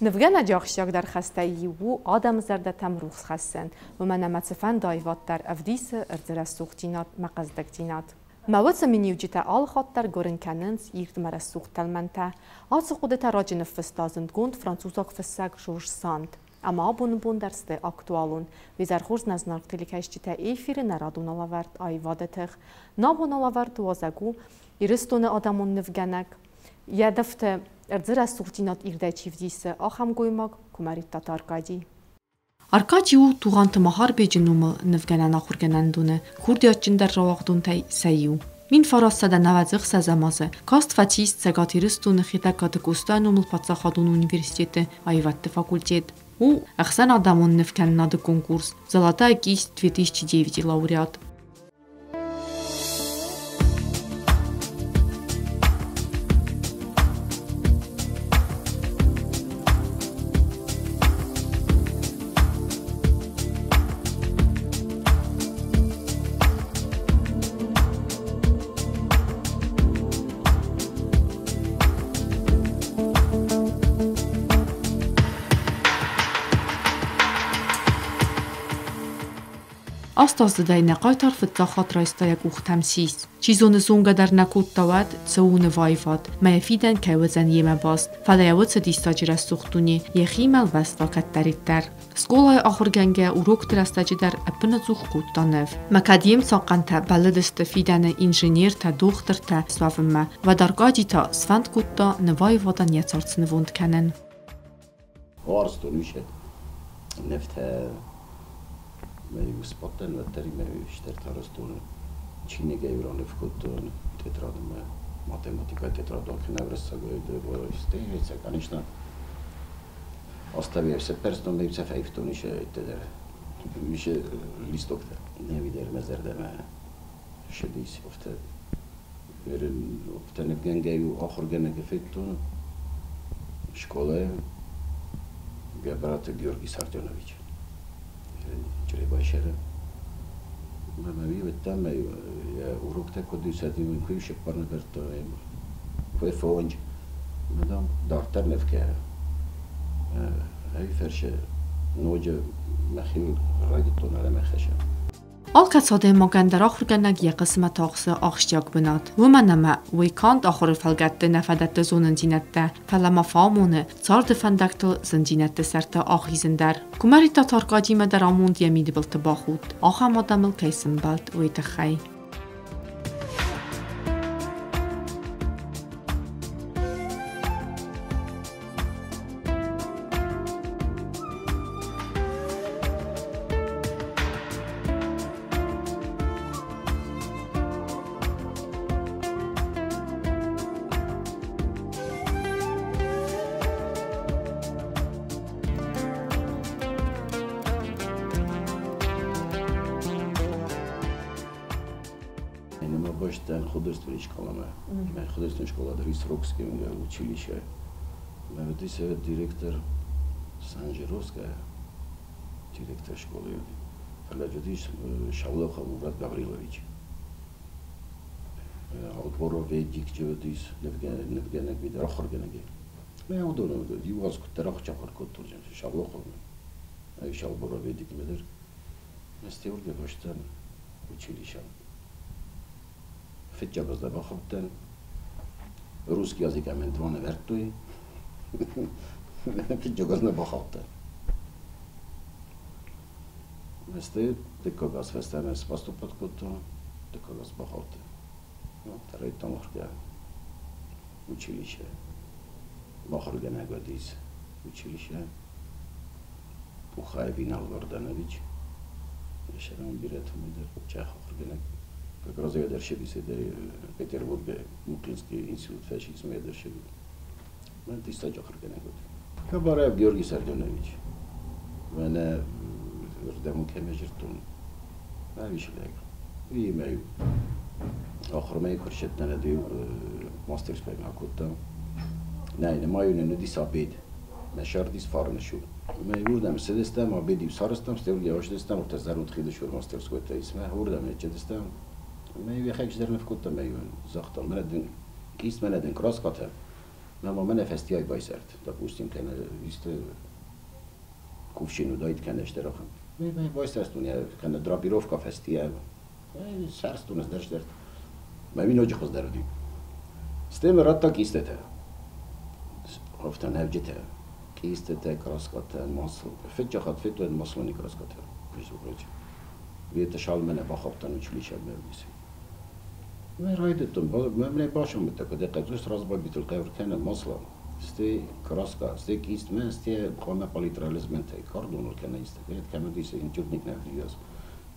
Нывгӕнӕджы ахсджиагдӕр хӕстӕй иу у адӕмы зӕрдӕтӕм рухс хӕссын, уымӕн ӕмӕ цыфӕнды аивад дӕр ӕвдисы ӕрдзы рӕсугъддзинад мӕ хъӕздыгдзинад. Мӕ уыцы миниуджытӕ алыхатт дӕр гуырын кӕнынц ирд мӕ рӕсугъд тӕлмӕнтӕ. Ацы хъуыдытӕ раджы ныффыста зындгонд французаг фыссӕг Жорж Санд. Ӕмӕ абоны бон дӕр сты актуалон. Уе хорз нӕ зынаргъ телекӕсджытӕ, эфиры нӕ радон алӕвӕрд «Аивады тых». Нӕ абон алӕвӕрд уазӕг у Ирыстоны адӕмон нывгӕнӕг, йӕ дӕфты ӕрдзы рӕсугъддзинад ирдӕй чи вдисы, ахӕм гоймаг Куымӕридтаты Аркадий. Аркадий у Тугъанты Махарбеджы номыл нывгӕнӕн ахуыргӕнӕндоны курдиатджындӕр рауагъдонтӕй сӕ иу. 1996 азы каст фӕцис Цӕгат Ирыстоны Хетӕгкаты Къостайы номыл паддзахадон университеты аивӕдты факультет. У ӕхсӕнадӕмон нывкӕнынады конкурс «Золотая кисть 2009» лауреат. Аст-аздзыдӕй нӕ хъайтар фыццаг хатт райста йӕ къухтӕм сис. Чи зоны, зонгӕ дӕр нӕ кодта уӕд, цы у нываивад, мӕ йӕ фидӕн кӕй уыдзӕн йемӕ баст, фӕлӕ йӕ уыцы диссаджы рӕсугъд дуне йӕхимӕ лвӕста кӕддӕриддӕр. Скъолайы ахуыргӕнгӕ урокты рӕстӕджы дӕр ӕппынӕдзух кодта ныв. Мӕ кӕд йе мцахъхъӕнтӕ бӕллыдысты фидӕны инженертӕ, дохтыртӕ суӕвынмӕ, уӕд Аркади та сфӕнд кодта нываивадӕн йӕ цард снывонд кӕнын. Уарзтон уьше нывтӕ, мӕ-иу сбадтӕн, уӕддӕр мӕ стӕртӕ арӕзтон, чиныгӕй раныв кодтон тетрадмӕ, математикӕйы тетрад кӕнӕ уырыссагӕй, конечно, оставил цыппӕрстон, мӕ цӕф аивтон ise дӕр, ise листоктӕ. Нӕ мӕ зӕрдӕмӕ ссыдис, афтӕ афтӕ нывгӕнгӕ-иу ахуыргӕнӕджы федтон скъолайы Гӕбӕраты Георгий Сардионович. Чъребайсӕры. Мӕ уыдтам, мӕ йӕ уроктӕ куыд усӕдим, куы сыппар нывӕрдта, куы фондз. Мадам дарддӕр нывкӕ. Ӕй фӕрсы ноджы мӕхиуыл райдыдтон ӕрӕмӕхӕсӕн. Алкӕцы адӕймагӕн дӕр ахуыргӕнӕг йӕ хъысмӕт ахсы ахсджиаг бынат. Уымӕн ӕмӕ уый канд ахуыры фӕлгӕтты нӕ фӕдӕтты зонындзинӕдтӕ, фӕлӕ ма фӕамоны царды фӕндӕгтыл зындзинӕдты сӕрты ахизын дӕр. Куымӕридтаты Аркадимӕ дӕр амонд йӕ мидбылты бахудт, ахӕм адӕмыл кӕй сӕмбӕлд, уый тыххӕй. Бастӕн художественный школамӕ. Мӕ художественный школа дӕр Рокский училище. Мӕ уыдис директор Санжировская, директор школы. Фӕлӕ уыдис Шаулохов Мурат Гаврилович. Алборов Эдик уыдис нывгӕнӕг, ахуыргӕнӕг. Мӕ уыдон иу аз куыддӕр ахуыр кодтон Шаулохов, Шалборов Эдикмӕ дӕр. Мӕ уырдӕм бастӕн училище. Фыццаг аз дӕр бахаудтӕн. Русский язык мӕн два нывӕрдтой. Фыццаг аз нӕ бахаудтӕн. Стӕй дыккаг аз фӕстӕмӕ поступать кодтон, дыккаг аз бахаудтӕн. Райдыдтам ахуыргӕ училище. Ахуыргӕнӕг уыдис училище. Пухаев Инал Варданович. Шерам бирӕтӕ дӕр чах ахуыргӕнӕг. Как раз я дӕр шедис Петербургы Мухинский институт фӕсис ме дӕр шеди. Мӕн диссаджы ахуыргӕнӕг уыд. Кабараев Георгий Сардионович. Мӕнӕ рдӕм кӕмӕ жыртон. Ӕвис лӕг. Уыимӕ ахуырмӕ куы рсӕттӕн, мастерскоймӕ акодтам. Нӕ, нымайу нын уыдис обед. Мӕ сӕрдис фарны шур. Мӕ уырдӕм цыдыстӕм, обед-иу сарӕзтам, стӕй уырдӕм ацыдыстӕм, уӕртӕ зӕронд хиды шур мастерскойтӕ ис, мӕ уырдӕм ныццыдыстӕм. Мӕ йӕхӕг дӕр ныв кодта, мӕ загъта, мӕнӕ дын кист, мӕнӕ дын краскатӕ. Мӕ ма мӕнӕ фӕстиай байсӕрд, допустим, кӕнӕ исты кувшин уыдаид кӕнӕ стыр ахӕм. Мӕ байсӕрстон йӕ кӕнӕ драпировка фӕстийӕ. Сӕрстон ӕз дӕр сдӕрт. Мӕ уый ноджы хуыздӕр уыди. Стӕй мӕ радта кистӕтӕ. Афтӕ нӕвджытӕ. Кистӕтӕ, краскӕтӕ, масло. Фыццаг хатт федтон маслони краскӕтӕ, между прочим. Это шалмӕ бахаудтан училищемӕ ӕвдисы. Мӕ райдыдтон, мӕ башамыдта, куыд хъӕдзус разбавитель хъӕур кӕнӕ масло, стӕй краска, стӕй кистмӕ, стӕй хъуамӕ палитрализментӕй кардоныл кӕнӕ исты, кӕмӕ дисы интюрник нӕ вдиас.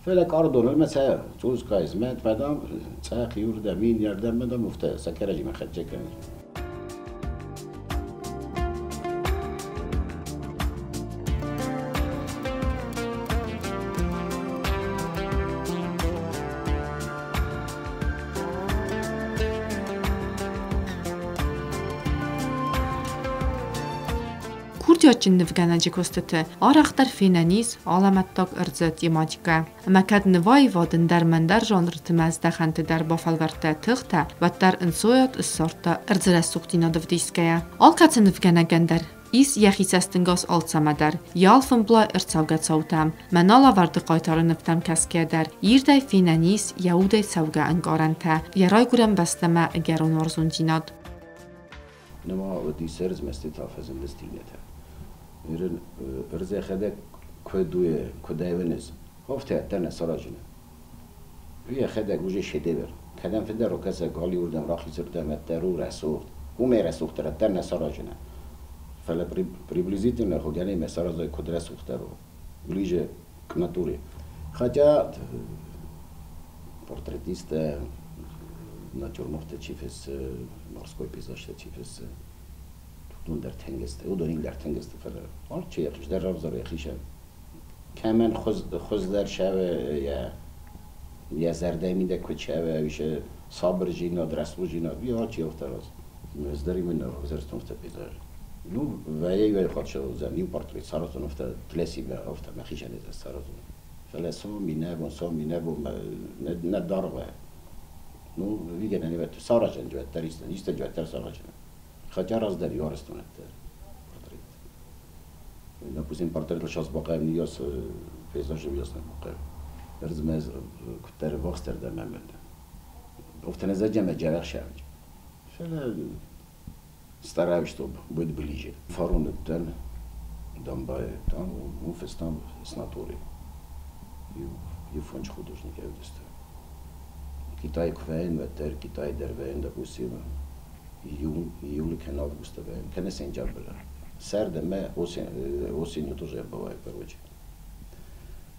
Фӕлӕ кардоныл мӕ цӕ цъускайс, мӕ мӕдам цъӕх иуырдӕм, иннӕрдӕм мӕдам уфтӕ сӕ кӕрӕдзимӕ хӕццӕ кӕнынц. Курдиатджын нывгӕнӕджы куыстыты арӕхдӕр фенӕн ис алӕмӕттаг ӕрдзы тематикӕ. Ӕмӕ кӕд нываивад ӕндӕр мӕндӕр жанрты мӕздӕхӕнты дӕр бафӕлвӕрдта тыхтӕ, уӕддӕр ӕнцойад ссардта ӕрдзы рӕсугъддзинад ӕвдисгӕйӕ. Алкӕцы нывгӕнӕгӕн дӕр ис йӕхи цӕстӕнгас алцӕмӕ дӕр, йӕ алфӕмблай ӕрцӕугӕ цаутӕм, мӕн алӕвӕрды хъайтары нывтӕм кӕсгӕйӕ дӕр ирдӕй фенӕн ис йӕ удӕй цӕугӕ ӕнкъарӕнтӕ, йӕ райгуырӕн бӕстӕмӕ ӕгӕрон уарзондзинад. Нема диссерз мӕсти тафӕзындыстинетӕ. Ирын ырзӕхӕдӕг куыдуе, куыдӕвенез. Хофте аттӕнӕ саражина. Йӕхӕдӕг уже шедевр. Кӕдӕм фидӕр кӕсӕ галиуырдӕм, рахизырдӕм ӕддӕр у рӕсугъд. Уымӕй рӕсугъддӕр ӕддӕр саражина. Фӕлӕ приблизительно хугӕнӕй мӕ саразай куыд рӕсугъддӕр у. Ближе к натуре. Хотя портретисты, натюрморты чи фыссы, морской пейзажтӕ чи фыссы, уыдон дӕр тынг сты, уыдон дӕр тынг сты, фӕлӕ алчи йӕхи дӕр равзары йӕхицӕн. Кӕмӕн хуыздӕр шӕвы йӕ зӕрдӕйы мидӕг куыд шӕвы, уый сабырдзинад, рӕсугъддзинад, уый алчи афтӕ раз. Ӕз дӕр именно равзӕрстон афтӕ пейзаж. Ну, вӕййы хатт уыдзӕн иу портрет саразон афтӕ тлесимӕ, афтӕ мӕхицӕн ӕз саразон. Фӕлӕ сом, иннӕбон, сом, иннӕбон нӕ даргъ Ну, виден не саразен уӕддӕр исты уӕддӕр саразен. Хотя раздӕр иу арӕзтон портрет. Допустим, портрет сейчас бахъӕв ныйас пейзажы уыйас нӕ бахъӕв. Ӕрдзмӕ куыддӕр вахстӕр дӕр мӕм Офтӕ не зӕджӕмӕ джӕрӕх шӕвджы. Фӕлӕ стараюсь, чтобы быть ближе. Фарон уыдтӕн Домбайы, там уым фыстам с натуры. Иу фондз художник ӕвдыста. Китай куы вӕййын, уӕддӕр Китай дӕр вӕййын, допустим, июлы кӕнӕ августы вӕййын, кӕнӕ сентябры. Сӕрды мӕ осенью тоже бываю, короче.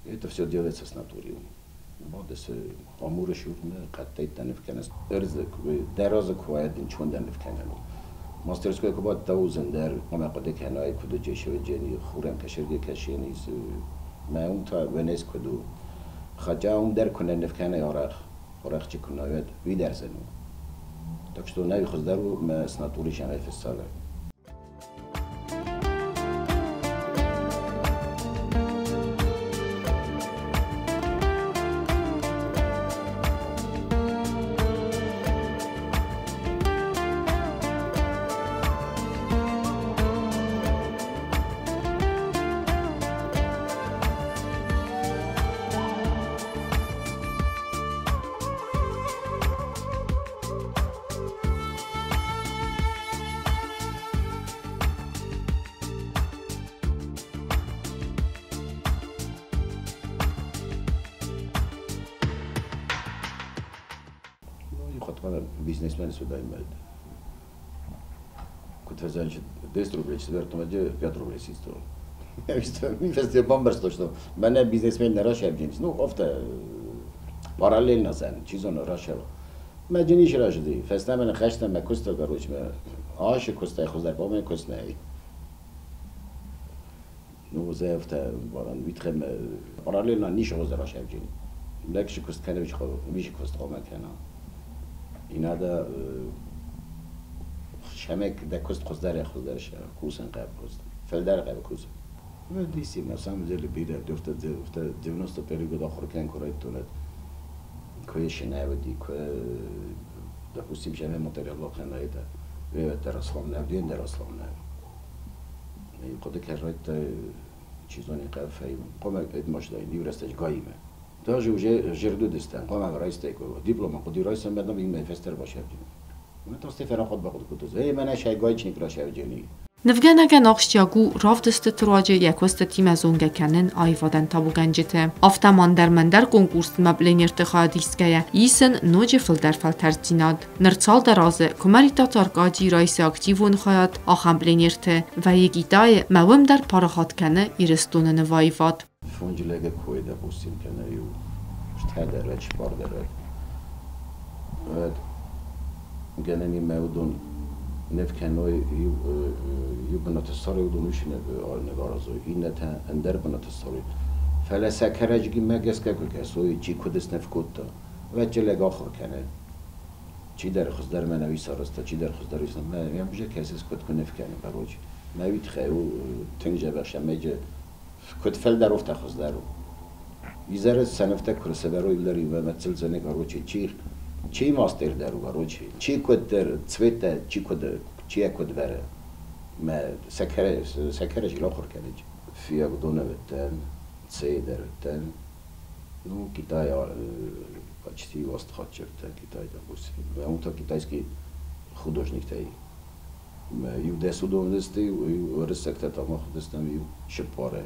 Это все делается с натурой. Бадыс Амуры шурмӕ, хъӕдтӕй ныв кӕныс. Ӕрдзы дӕразы куы уайд, чондӕ ныв кӕнӕн. Мастерской куы бадтӕ уыдзӕн дӕр, хъуамӕ хъуыды кӕнай, куыд джешевджени, хурӕн кӕсырге кӕсени, мӕ уым та Венес куыд у. Хотя уым дӕр куы нӕ ныв кӕнай арӕх, арӕх чи куы нӕ уӕд, уый дӕр зын у. Так что нӕ хуыздӕр у мӕ с натуры шӕмӕй фыссалӕ. Ну, бизнесмен сюда имеет. Куыд фӕзӕнчы 10 рублей четвертом отделе 5 рублей систо. Я бамбӕрстон, что мӕнӕ бизнесмен не рашевджинс. Ну, офта параллельно сӕн, чи зоны рашева. Мӕ джиниш рашди, фӕстӕмӕ хӕстӕ мӕ куыста, короче, мӕ ашы куыстай хуыздӕр, помӕ куыст нӕй. Ну, зӕфтӕ баран, витхем параллельно ниш хуыздӕр рашевджин. Лекши куыст кӕны, виши куыст хъуамӕ кӕна. И надо шемек да куыст хуыздӕр хуыздӕр кусын хъӕуы куыст. Фылдӕр хъӕуы кусын. Диси, на самом деле бирӕ, 91 год ахуыр кӕнын куы райдыдтон, куы еще нӕ уыди, куы, допустим, шеме материал кӕна это. Дӕр аслам нӕ, дӕр аслам нӕ. Хъуыды кӕ райдта, чи зоны, хъӕуы фӕивын. Хъуамӕ ӕдмашинӕйы иу рӕстӕджы гаимӕ. Даже уже жердудыстӕн, хъуамӕ райстай диплома хъуыди райсӕм, мӕ имӕ фестер башӕвджын. Мӕ тасте ферахот бахъуыды кодта. Эй, мӕнӕ шайгайчник рашӕвджени. Нывгӕнӕгӕн ахсджиаг у равдыстыты руаджы йӕ куыстытимӕ зонгӕ кӕнын аивадӕн табугӕнджыты. Афтӕ ма ӕндӕр-мӕндӕр конкурстимӕ пленерты хайад исгӕйӕ, исын ноджы фылдӕр фӕлтӕрддзинад. Ныр цалдӕр азы Куымӕридтаты Аркади райсы активон хайад ахӕм пленерты. Вӕййы Китайы мӕ уым дӕр парахат кӕны Ирыстоны нываивад. Фонджы лӕгӕ кой, допустим, кӕнӕ иу стӕдӕр, чпардӕр. Гӕнӕнимӕ уыдон ныв кӕной иу бынаты ссарой, уыдон уый ныв аразой, иннӕтӕ ӕндӕр бынаты ссарой. Фӕлӕ сӕ кӕрӕдзимӕ гӕсгӕ куы кӕсой, чи куыд сныв кодта, уӕд лӕг ахуыр кӕны. Чидӕр хуыздӕр мӕнӕ уый сарӕзта, чидӕр хуыздӕр уый. Мӕ йӕм уже кӕсыс, куыд куы ныв кӕны, короче. Мӕ уый тыххӕй у тынг дзӕбӕх, ӕмӕ куыд фылдӕр, афтӕ хуыздӕр у. Изӕры сӕ нывтӕ куы сӕвӕрой дӕр ӕмӕ цылдзӕны, короче, чи мастер дӕр у, короче, чи куыддӕр цветтӕ, чи куыд, чи куыд вӕры. Мӕ сӕ кӕрӕдзи ахуыр кӕны. Фиагдоны уыдтӕн, Цейы дӕр уыдтӕн. Ну, Китай почти аст хатты уыдтӕн Китай, допустим. Уым та китайский художниктӕй иу дӕс уыдон уыдысты, иу уырыссӕгтӕ та мах уыдыстӕм иу чыппарӕй.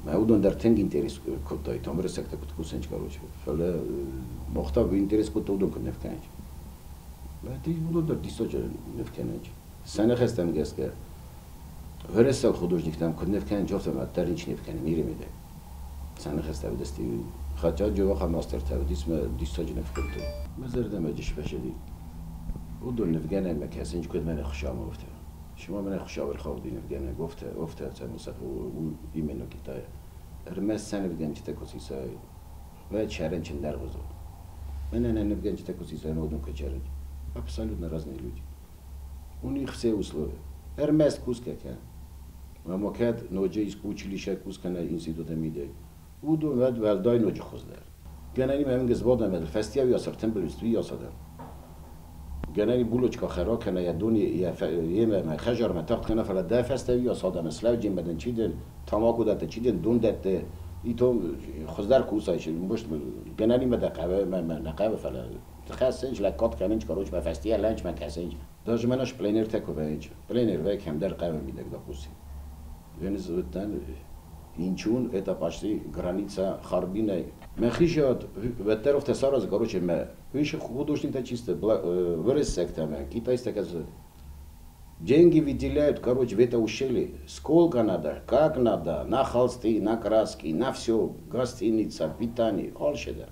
Мӕ уыдон дӕр тынг интерес кодтой, там уырыссӕгтӕ куыд кусынц, короче. Фӕлӕ мах та интерес кодта, уыдон куыд ныв кӕнынц. Уыдон дӕр диссаджы ныв кӕнынц. Сӕ ныхӕстӕм гӕсгӕ, уырыссаг художниктӕм куыд ныв кӕнынц, афтӕ дӕр ничи ныв кӕны миры мидӕг. Сӕ ныхӕстӕ уыдысты, хотя джоваха мастертӕ уыдис, мӕ диссаджы ныв кодтой. Мӕ зӕрдӕмӕ джис фӕсыди. Уыдон нывгӕнӕгмӕ кӕсынц, куыд мӕнӕ Хуыцаумӕ, афтӕ. Шума мӕнӕ Хуыцау ӕрхауди нывгӕнӕг, афтӕ, афтӕ именно Китайы. Ӕрмӕст сӕ нывгӕнджытӕ куы сисай, уӕд чарынчын дӕргъуызон. Мӕнӕ нӕ нывгӕнджытӕ куы сисай, уыдон куы чарынч. Абсолютно разные люди. У них все условия. Ӕрмӕст кусгӕ кӕн. Ӕмӕ кӕд ноджы искуы училище кус кӕнӕ институты мидӕг, уыдон уӕд уӕлдай ноджы хуыздӕр. Гӕнӕни мӕ мынгыз бадӕм, фӕстиау ясыр тымбыл уый ясадӕм. Гӕнӕни булочка хӕра кӕнӕ йӕ дони йемӕ мӕ хӕжармӕ тагъд кӕнӕ, фӕлӕ дӕ фӕстӕ ясадӕм слӕуджимӕ дын чи дын, тамако дӕтты, чи дын дон дӕтты, и то хуыздӕр кусай, гӕнӕни мӕ дӕ хъӕуы, мӕ нӕ хъӕуы, фӕлӕ хӕссынч, лӕггад кӕнынч, короче, мӕ фӕстийӕ лӕнч мӕ кӕсынч. Даже мӕнӕ пленертӕ куы вӕййынч. Пленер вӕй кӕмдӕр хъӕуы мидӕг, допустим. Венез уыдтӕн Инчун, это почти граница Харбиной. Мӕ хижиат уӕддӕр афтӕ саразы, короче, мӕ еще художниктӕ чисто уырыссӕгтӕ мӕ китайцтӕ кӕсы. Деньги выделяют, короче, в это ущелье. Сколько надо, как надо, на холсты, на краски, на все, гостиница, питание, алчидӕр.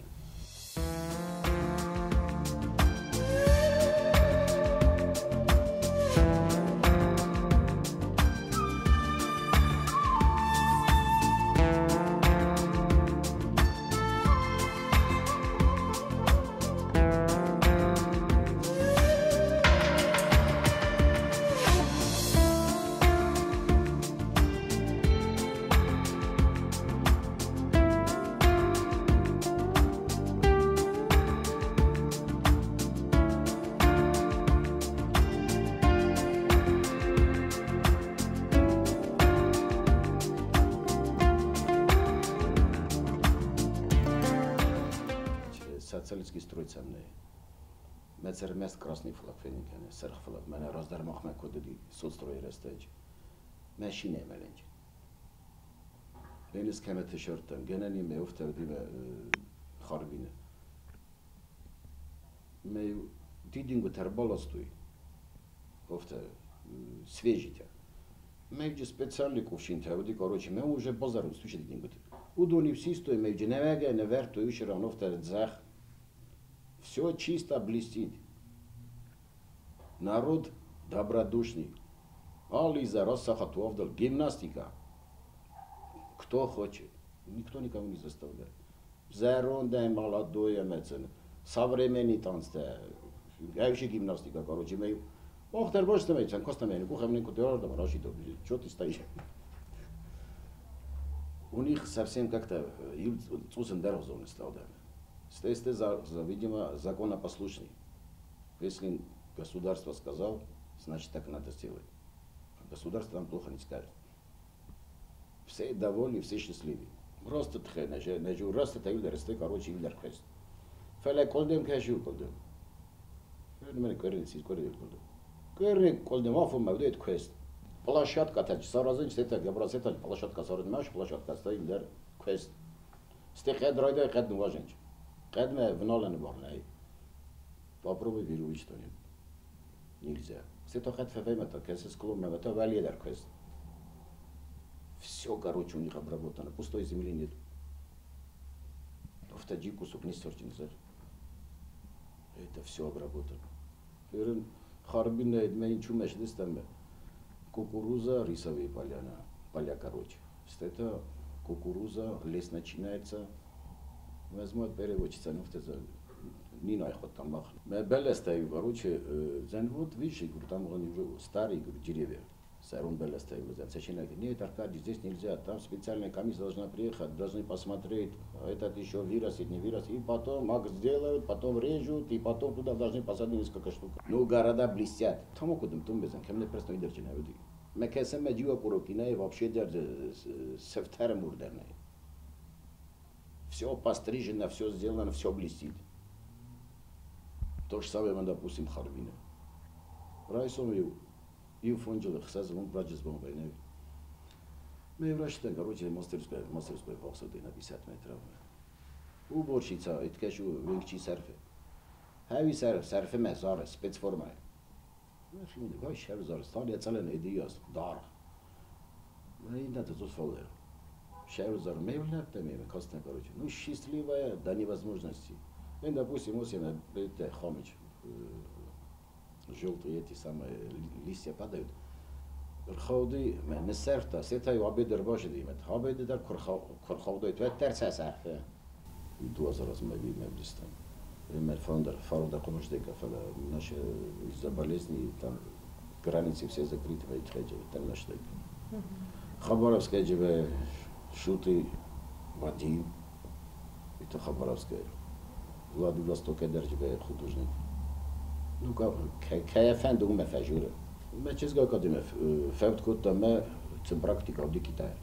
Социалистский строй цӕм нӕй. Мӕ ӕрмӕст красный флаг фенын кӕны, сырх флаг. Мӕнӕ раздӕр махмӕ куыд уыди соцстройы рӕстӕджы. Машинӕ мӕлӕнч. Ленис кӕмӕты сӕрдтам, гӕнӕн мӕ афтӕ уыди мӕ Харбины. Мӕ дидингуытӕ ӕрбаластой, афтӕ свежитӕ. Мӕ специальный кувшинтӕ уыди, короче, мӕ уже базар уыдысты дидингуыты. Уыдон-иу систой, мӕ нӕвӕгӕй нӕвӕрдтой уыцы ран афтӕ дзӕх. Все чисто блестит. Народ добродушный. Алы изӕр сахат авдыл гимнастика. Кто хочет. Никто никого не заставляет. Зӕрондӕй, молодой ӕмӕ современный танцтӕ, ӕвши гимнастика, короче, мӕ Ох, дӕр бостӕмӕ, цан костӕмӕ, кухӕм куы дӕр рашидо, что ты стоишь? У них совсем как-то цъус ӕндӕргъуызон стал, да. Сте, видимо, законопослушный. Если государство сказал, Значит, так надо сделать. Государство нам плохо не скажет. Все довольны, все счастливы. Просто тхе, нажу, раз это юлдер, сте, короче, юлдер квест. Фәлә колдем кәшү колдем. Фәлә көрін, сиз көрін колдем. Көрін колдем, афу мәвдет квест. Площадка тач, саразын, сета, габра, сета, площадка сарыз, маш, площадка стоим, дер, квест. Сте хед райда, хед нуваженч. Хед ме внален барнай. Попробуй веруй что-нибудь. Нельзя. Сето хед февемета, кесе склонна, это валидер квест. Все, короче, у них обработано. Пустой земли нет. В таджику сукни сортин. Это все обработано. Харбин, кукуруза, рисовые поля, поля, короче. Это кукуруза, лес начинается. Возьмут переводчица, ну, не найход там мах. Белестаю, короче, вот видишь, там они уже старые, говорю, деревья. Сарун Белестаю, нет, Аркадий, здесь нельзя, там специальная комиссия должна приехать, должны посмотреть, этот еще вырастет, не вырастет, и потом акт сделают, потом режут, и потом туда должны посадить несколько штук. Ну, города блестят. Там окудым, тумбезан, кем просто идерчина, Мекесем медиа курокина вообще сефтер мурдерный. Все пострижено, все сделано, все блестит. То же самое, допустим, Харбина. Райсом и фонджелы, хсазом, браджес бомбой. Мы врачтен, короче, мастерская вахсоды на 50 метров. Уборщица, это кэшу, венкчи серфе. Хави серф, серфе мезар, спецформа. Dar. Ну, счастливая до невозможности. Ну, допустим, осень, это хомич, желтые эти самые листья падают. Рхауды, не серфта, сета и обедер баши димет. Обедер курхауды, это терца серфе. Два раза мы видим там. Фондер, фаронда комуждека, наши из-за болезни там границы все закрыты, там нашли. Хабаровская живе, Шуты, Вадим, это Хабаровская. Владивосток живе художник. Ну как, кайфен думаю, фажура. Мы честно говоря, факт куда мы практика в Китае.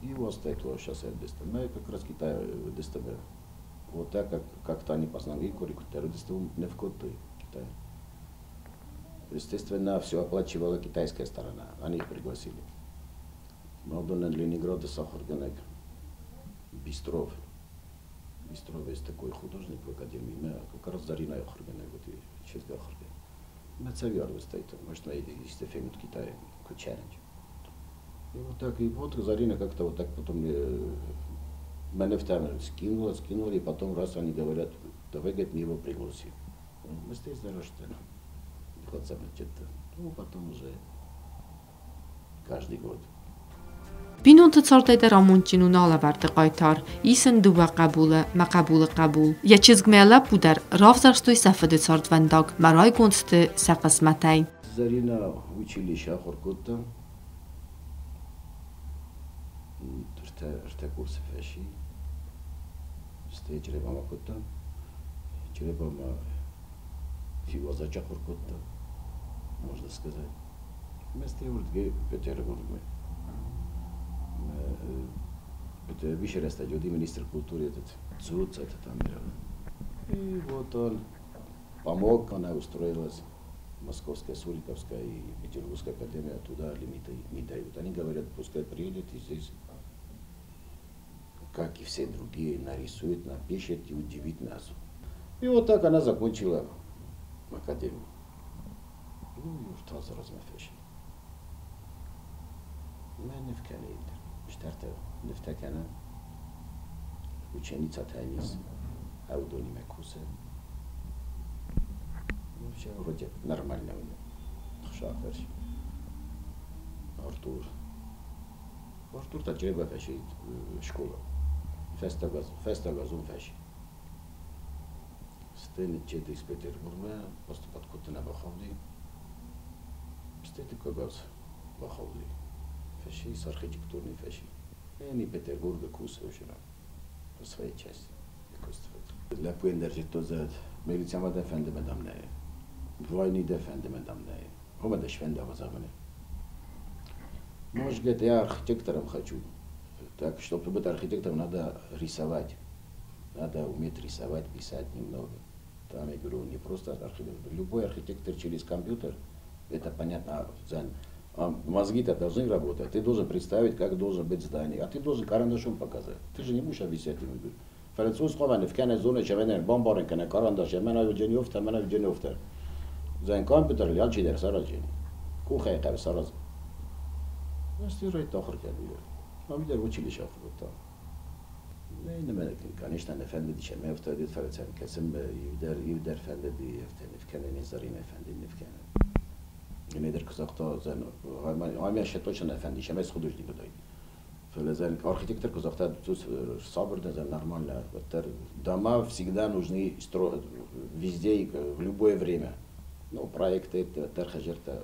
И вот это сейчас я мы как раз Китай дестабе. Вот так как как-то они познали, корректоры не в Китай. Естественно, все оплачивала китайская сторона, они их пригласили. Молдонен Ленинград Сахаргенек, Бистров. Бистров есть такой художник в академии, мы как раз Зарина Охаргенек, вот и честно Охарген. Мы цавьяр выстоит, может, на Истефемит Китая, Кучеренч. И вот так, и вот Зарина как-то вот так потом меня в там скинула, скинула, и потом раз они говорят, давай, говорит, мы его пригласим. Мы здесь зарождены. Ну, потом уже каждый год. Бинонты цардӕй дӕр амондджын у нӕ алӕвӕрды хъайтар. Ис ын дыууӕ хъӕбулы, мӕ хъӕбулы хъӕбул. Йӕ чызгмӕ лӕппу дӕр равзӕрстой сӕ фыды цардвӕндаг, мӕ райгонд сты сӕ хъысмӕтӕй. Зарина училище ахуыр кодта. Ӕртӕ курсы фӕци. Стӕй Чъребама кодта. Чъребама филозач ахуыр кодта, можно сказать. Вместе уырдыгӕй Петербургмӕ. Это Вишерестадион, министр культуры этот, Цуц, это там. И вот он помог, она устроилась. Московская, Суриковская и Петербургская академия туда лимиты не дают. Они говорят, пускай приедет и здесь, как и все другие, нарисует, напишет и удивит нас. И вот так она закончила академию. Ну и уж таза размафеши. ما نفكاني اشترت نفتكنا ученица теннис, аудони мекусе. Ну, все вроде нормально у него. Шафер. Артур. Артур таджриба феши школа. Феста газун феши. Стены чеды из Петербурга, поступать куда на Бахавди. Стены кагаз Бахавди. Феши с архитектурной феши. Они Петербурга кусы уже по своей части. Лепу энергию за Милицӕмӕ дӕ фӕнды, мӕ дам, нӕ. Войны дӕ фӕнды, мӕ дам, нӕ. Ома дӕ сфӕнда зӕгъын. Может, говорит, я архитектором хочу. Так, чтобы быть архитектором, надо рисовать. Надо уметь рисовать, писать немного. Там, я говорю, не просто архитектор. Любой архитектор через компьютер, это понятно, а мозги-то должны работать. Ты должен представить, как должен быть здание. А ты должен карандашом показать. Ты же не будешь объяснять ему. Француз хован вкане зоне чевене бомбарен кане карандаш, мена юджениофта, мена юджениофта. Зен компьютер ялчи дер сараджини. Кухая каб сараз. Настирай тохр кәдиер. Ма бидер училище ахыр. Конечно, нефенди дişe mefta dit feletsen kesim yivder yivder fendi di efte nifkene nizarin efendi nifkene. Nedir kızakta zen гаймя ще точно efendi şemez художник дай. Фелезен архитектор казахта сабр да нормально. Дома всегда нужны везде и в любое время. Ну, проекты это терхажерта,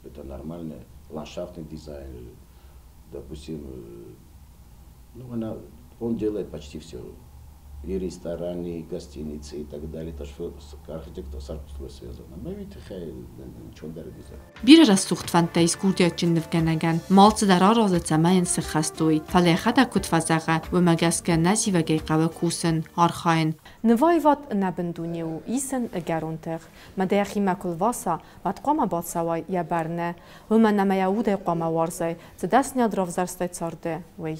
это нормально. Ландшафтный дизайн, допустим, ну, он делает почти все. И рестораны, и гостиницы, и так далее. Это же архитектор с архитектурой связано. Мы ведь ничего даже. Бирӕ рӕсугъд фӕндтӕ ис курдиатджын нывгӕнӕгӕн. Ма алцыдӕр аразы, цӕмӕй йын сыххӕст уой. Фӕлӕ йӕхӕдӕг куыд фӕзӕгъы, уымӕ гӕсгӕ нӕзивӕгӕй хъӕуы кусын, архайын. Нываивад ӕнӕбын дуне у, ис ын ӕгӕрон тых. Мӕ дӕ йӕхимӕ куы лваса, уӕд хъуамӕ бацӕуай йӕ бӕрны. Уымӕн ӕмӕ йӕ удӕй хъуамӕ уарзай, цы дӕсныйад равзӕрстай царды, уый.